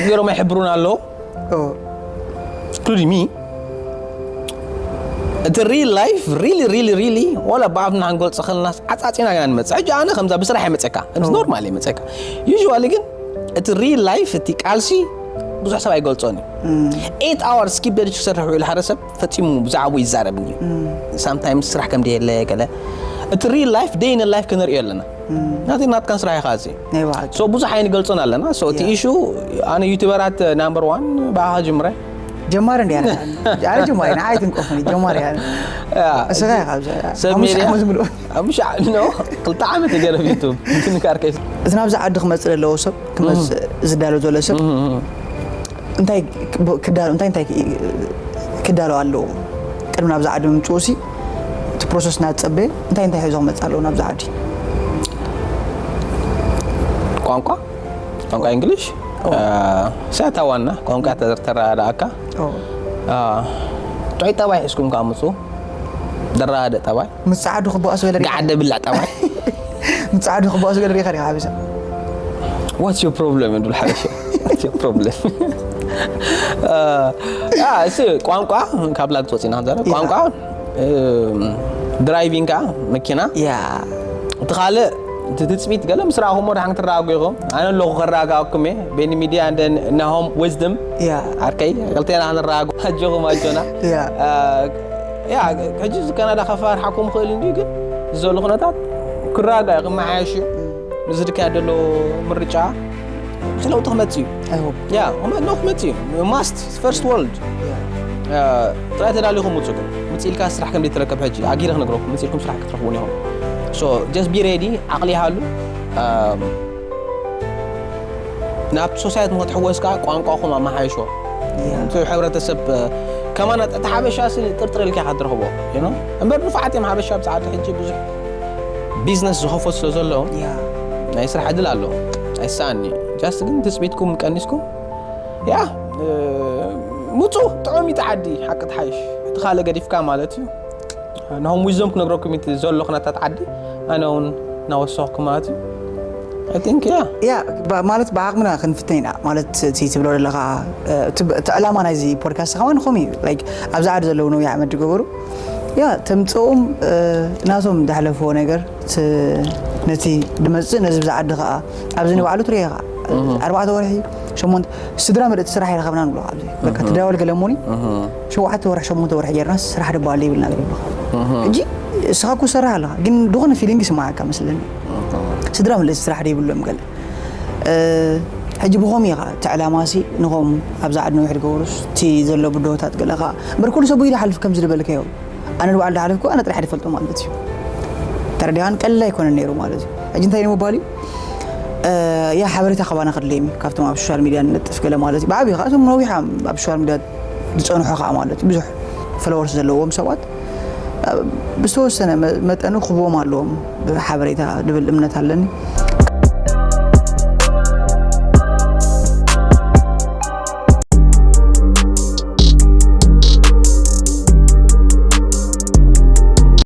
ገይሮም ኣይሕብሩን ኣለዉ። ኦ፣ including me። እቲ real life really really really ዋላ ብኣፍና ክንገልጾ ከለና ዓጻጺና ኢና ንመጽእ። ሕጂ ኣነ ከምዛ ብስራሕ ይመጸካ፣ it's normal ይመጸካ። Usually ግን እቲ real life፣ እቲ ቃልሲ ብዙሕ ሰብ ኣይገልጾን እዩ። Eight hours skip ደድ ክሰርሕ ውዒሉ ሓደ ሰብ ፈጺሙ ብዛዕባኡ ይዛረብን እዩ። Sometimes ስራሕ ከም ደየለ ገለ፣ እቲ real life፣ day in life ክነርእዮ ኣለና። ናተይ ናትካን ስራሕ ኢኻ እዚ። ናይ ባዕሉ። So ብዙሕ ኣይንገልጾን ኣለና። So እቲ Yeah. Issue፣ ኣነ ዩቱበራት number one ብኣኻ ጅምረ። ጀማሪ እንዲ ኣነ። ኣነ ጀማሪ፣ ንዓይ ትንቀፉኒ፣ ጀማሪ ኣነ። እስኻ ኢኻ ኣብዚ ሰብ ሓሙሽተ ሜድያ ዓመት ምሉእ። ሓሙሽተ ዓመት፣ no፣ ክልተ ዓመት ገረብ ዩቱብ። ምክንካርከይ። እቲ ናብዚ ዓዲ ክመጽእ ዘለዎ ሰብ፣ ክመጽእ ዝዳሎ ዘሎ ሰብ፣ እንታይ ክዳሎ፣ እንታይ እንታይ ክዳሎ ኣለዎ? ቅድሚ ናብዚ ዓዲ ምምጽኡ ሲ፣ እቲ ፕሮሰስ እናተጸበየ፣ እንታይ እንታይ ሒዞ ክመጽእ ኣለዎ ናብዚ ዓዲ? ቋንቋ፣ ቋንቋ እንግሊሽ። ሲያታ ዋና ቋንቋ ተረዳእካ። ኦ። ጥዑይ ጠባይ ሒዝኩም ከምጽኡ። ደራደ ጠባይ። ምስ ጸዓዱ ክበኣስ ገለ ሪኢኻ? ጋዓደ ብላዕ ጠባይ። ምስ ጸዓዱ ክበኣስ ገለ ሪኢኻ ዲኻ ሓቢሳ? What's your problem? እንድሉ ሓበሻ። What's your problem? እሲ ቋንቋ፣ ካብ ላግ ወፂና ክንዛረብ። Yeah. ቋንቋ፣ ድራይቪንግ፣ መኪና። ያ። እቲ ካልእ፣ እቲ ትፅቢት ገለ ምስ ረኣኹሞ ደሓን ክትረጋጉ ኢኹም። ኣነ ኣለኹ ከረጋጋኩም እየ። ቤኒ ሚድያ እንደ ናሆም ዊዝደም። ያ። ዓርከይ፣ ክልቴና ክንረጋጉ። ኣጆኹም፣ ኣጆና። ያ። ያ፣ ሕጂ እዚ ካናዳ ከፋርሓኩም ክእል እንድዩ፣ ግን ዘሎ ኩነታት ክረጋጋ እዩ፣ ክመሓየሽ እዩ። ንዝድካያ ዘሎ ምርጫ ለውጢ ክመጽእ እዩ። I hope። ያ፣ ክመ- ኖ ክመጽእ እዩ። ማስት ፈርስት ወርልድ። ጥራይ ተዳሊኹም ውጹ። ግን ምጽእ ኢልካ ስራሕ ከም ዘይትረከብ ሕጂ ኣጊረ ክነግረኩም፣ ምጽእ ኢልኩም ስራሕ ክትረኽቡን ኢኹም። So just be ready፣ ዓቕሊ ይሃሉ። ኣም፣ ናብቲ ሶሳይቲ ንክትሕወስ ከዓ ቋንቋኹም ኣመሓይሽዎ። ያ። እቲ ሕብረተሰብ፣ እ፣ ከማን እቲ ሓበሻ ሲ ጥርጥር ኢልካ ኢኻ ትረኽቦ፣ you know? እምበር ንፉዓት እዮም ሓበሻ ብሰዓት ሕጂ ብዙሕ ቢዝነስ ዝኸፈቱ ስለ ዘለዉ ያ። ናይ ስራሕ ዕድል ኣለዎ። ኣይሰኣን እዩ። ጃስት ግን ትጽቢትኩም ቀኒስኩም፣ ያ፣ እ፣ ምጹ ጥዑም እዩ እቲ ዓዲ፣ ሓቂ ትሓይሽ። እቲ ካልእ ገዲፍካ ማለት እዩ። ንሆም ዊዝደም ክነግረኩም እቲ ዘሎ ኩነታት ዓዲ፣ ኣነ እውን እናወሰኽኩ ማለት እዩ። I think፣ ያ። ያ፣ ባ- ማለት ብዓቕምና ክንፍትን ኢና። ማለት እቲ ትብሎ ዘለኻ፣ እ፣ እቲ ብ- እቲ ዕላማ ናይዚ ፖድካስት ከማን ንኹም እዩ። ላይክ፣ ኣብዚ ዓዲ ዘለዉ ነዊሕ ዓመት ዝገበሩ፣ ያ፣ ተምጽኦም፣ እ፣ ናቶም ዝሓለፍዎ ነገር፣ ት- ነቲ ድመጽእ፣ ነዚ ብዛ ዓዲ ከኣ፣ ኣብዚ ንባዕሉ ትሪኦ ኢኻ። ኣርባዕተ ወርሒ፣ ሸሞንተ፣ ስድራ ምልእቲ ስራሕ ይረኸብና ንብሎ ኣብዚ። በቃ፣ ትዳወል ገለ እሞኒ፣ ሸውዓተ ወርሒ፣ ሸሞንተ ወርሒ ጌርና ስራሕ ደባሉ ይብልና ገለ ይብልኻ። ሕጂ እስኻ እኮ ትሰርሕ ኣለኻ፣ ግን ዝኾነ ፊሊንግ ይስምዓካ መስለኒ። ስድራ ምልእቲ ስራሕ ደይብሎም ገለ። እ፣ ሕጂ ብኸም ኢኻ፣ እቲ ዕላማሲ ንኸም ኣብዛ ዓዲ ነዊሕ ዝገበሩስ፣ እቲ ዘሎ ብድሆታት ገለ ኸኣ። እምበር ኩሉ ሰብ ይሓልፍ ከምዚ ዝበልካዮ። ኣነ ንባዕሉ ዝሓለፍኩ ኣነ ጥራሕ ዝፈልጦ ማለት እዩ። ተረዲኻን ቀሊል ኣይኮነን ነይሩ ማለት እዩ። ሕጂ እንታይ ንምባል እዩ? እ፣ ያ ሓበሬታ ካባና ከድልዮም እዩ። ካብቶም ኣብ ሶሻል ሚድያ ንነጥፍ ገለ ማለት እዩ። ብዓብዩ ኸኣ እቶም ነዊሕ ኣብ ሶሻል ሚድያ ዝጸንሑ ኸኣ ማለት እዩ። ብዙሕ ፎሎወርስ ዘለዎም ሰባት፣ እ፣ ብዝተወሰነ መ-፣ መጠኑ ክህብዎም ኣለዎም ሓበሬታ ዝብል እምነት ኣለኒ።